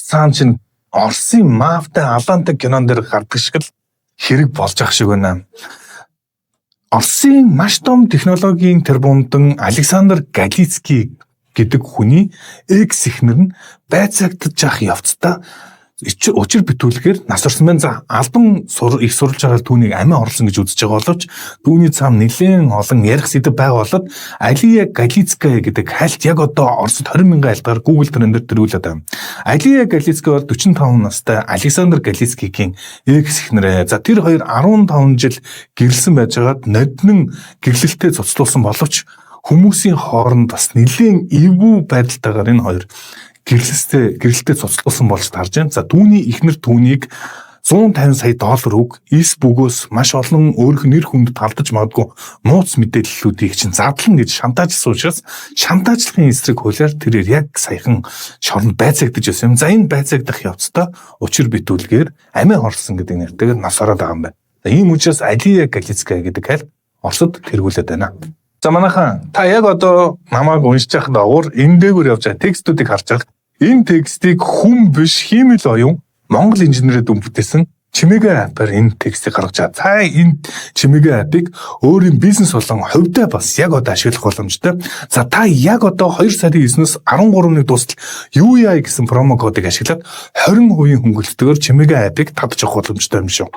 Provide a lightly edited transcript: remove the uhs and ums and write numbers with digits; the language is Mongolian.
цаан чинь Оросын мафтай алаантай кинон дээр гардаг шиг л хэрэг болж ах шиг байна. Оросын маш том технологийн тэрбумтан Александр Галицкий гэдэг хүний экс эхнэр нь байцаагдаж явах явцдаа учир битүүлгээр нас орсон байна. За, албан их сурвалжаар түүнийг амиа орлсон гэж үзэж байгаа боловч түүний цаам нэлээд олон ярих сэдэв байгаа болоод Алия Галицкая гэдэг хальт яг одоо Оросд 20 мянган альтгаар Google Trend-ээр тэргүүлээд байна. Алия Галицкая бол 45 настай Александр Галицкийгийн экс эхнэрээ. За, тэр хоёр 15 жил гэрлэсэн байжгаад ноднин гэрлэлтэд цуцлуулсан боловч хүмүүсийн хооронд бас нэлээд эвгүй байдалтайгаар энэ хоёр гэрлэлтэд цуцлуулсан болж тарж байна. За, түүний эхнэр түүнийг 150 сая доллар өг, эс бөгөөс маш олон өөрөх нэр хүнд талдаж магадгүй нууц мэдээллүүдийг чинь задлан гэж шантаажсан учраас шантаажлахын эсрэг хуулиар тэрээр яг саяхан шоронд байцаагдаж байсан юм. За, энэ байцаагдах явцдаа учир битүүлгээр амиа хорлсон гэдэг нэртэйгээр нас ороод байгаа юм байна. За, ийм учраас Алия Галицкая гэдэг хальт Оросд тэргүүлээд байна. За, манайхан, та яг одоо намайг уншиж байхад дагуур энэ дээгүүр явж байгаа текстүүдийг харж байгаа. Энэ текстийг хүн биш, хиймэл оюун Монгол инженерүүд бүтээсэн Чимэгэ app аар энэ текстийг гаргаж байгаа. Та энэ Чимэгэ app ыг өөрийн бизнес болон хувьдаа бас яг одоо ашиглах боломжтой. За, та яг одоо 2 сарын 9-өөс 13-ны дуустал UEI гэсэн promo кодыг ашиглаад 20% хөнгөлөлтөөр Чимэгэ app ыг татж авах боломжтой юм шүү.